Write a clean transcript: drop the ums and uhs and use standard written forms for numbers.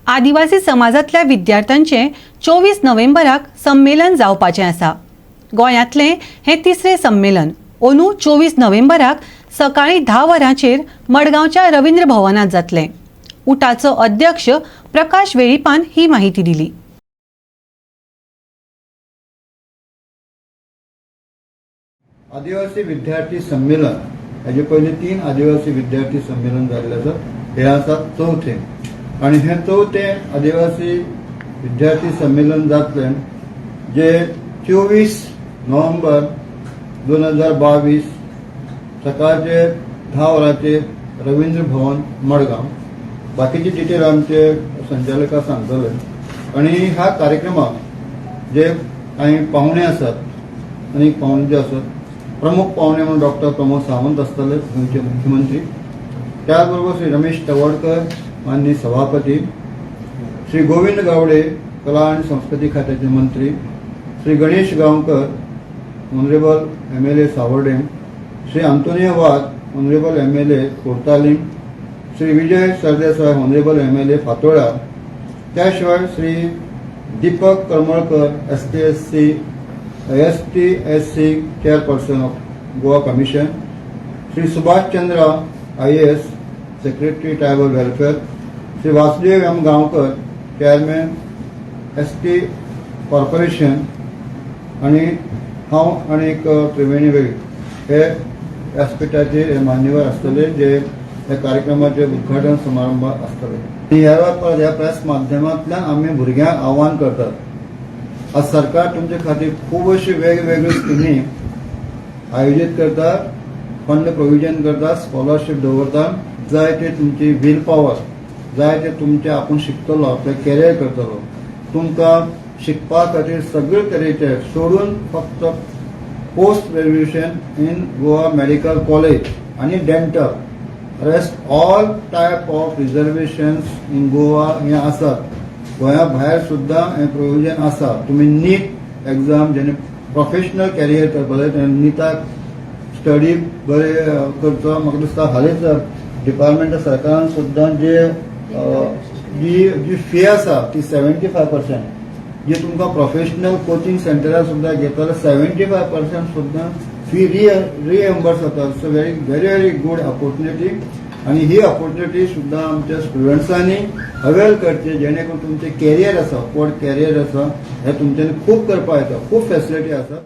आदिवासी समाजांतल्या विद्यार्थ्यांचें 24 नोव्हेंबराक संमेलन जावपाचें आसा. गोंयांतलें हें तिसरें संमेलन अंदू 24 नोव्हेंबराक सकाळीं 10 वरांचेर मडगांवच्या रवींद्र भवनांत जातलें. उटाचो अध्यक्ष प्रकाश वेळीपान ही माहिती दिली. आदिवासी विद्यार्थी संमेलन, हेजे पयलीं तीन आदिवासी विद्यार्थी संमेलन जाल्लें आसा. हें आसा चवथें आनी हें चवथें आदिवासी विद्यार्थी संमेलन जातलें जे 24 नोव्हेंबर 2022 सकाळचे 10 वरांचेर रवींद्र भवन, मडगांव. बाकीची डिटेल आमचे संचालका सांगतले. आनी ह्या कार्यक्रमाक जे कांय पाहुणे आसात आनी पाहुणे जे आसात, प्रमुख पाहुणे म्हणून डॉक्टर प्रमोद सावंत आसतले, गोंयचे मुख्यमंत्री. त्याचबरोबर श्री रमेश तवडकर, माननीय सभापती, श्री गोविंद गावडे, कला आणि संस्कृती खात्याचे मंत्री, Shri Ganesh Gaonkar, honourable MLA Sanvordem, Shri Antonio Vaz, honourable MLA Curtorim, Shri Vijay Sardesai, honourable MLA Fatorda, त्याशिवाय Shri Deepak Karmalkar, ST SC chairperson of Goa commission, Shri Subhash Chandra, IAS, secretary tribal welfare, Shri Vasudev M Gaonkar, chairman ST corporation आणि हांव आनी एक त्रिवेणी वेळीप हे व्यासपिठाचेर हे मान्यवर आसतले जे ह्या कार्यक्रमाचे उद्घाटन समारंभ आसतले. आनी ह्या वेळार परत ह्या प्रेस माध्यमांतल्यान आमी भुरग्यांक आव्हान करतात. आज सरकार तुमचे खातीर खूब अशी वेगवेगळ्यो स्किमी आयोजीत करता, फंड प्रोविजन करता, स्कॉलरशीप दवरता. जाय ते तुमची will power जाय, ते तुमचे आपूण शिकतलो, आपलें कॅरियर करतलो. तुमकां शिकपा खातीर सगळे तरेचे सोडून फक्त post graduation in Goa Medical College आनी dental, rest all type of reservations in Goa हे आसात. गोंया भायर सुद्दां हें प्रोविजन आसा. तुमी नीट एग्जाम, जेणे प्रोफेशनल कॅरियर करपाक जाय तेणे निटाक स्टडी बरे करचो. म्हाका दिसता हालींच डिपार्टमेंट सरकारान सुद्दां जे जी जी फी आसा ती 75%, जे तुमकां प्रोफेशनल कोचिंग सेंटरार सुद्दां घेतलो जाल्यार 75% सुद्दां फी रिएम्बर्स जाता. So very very very good opportunity आनी ही ऑपॉर्च्युनिटी सुद्दां आमच्या स्टुडंट्सांनी अवेल करचे, जेणे करून तुमचें कॅरियर आसा, अपवर्ड कॅरियर आसा, हें तुमच्यांनी खूब करपाक येता. खूब फॅसिलिटी आसा.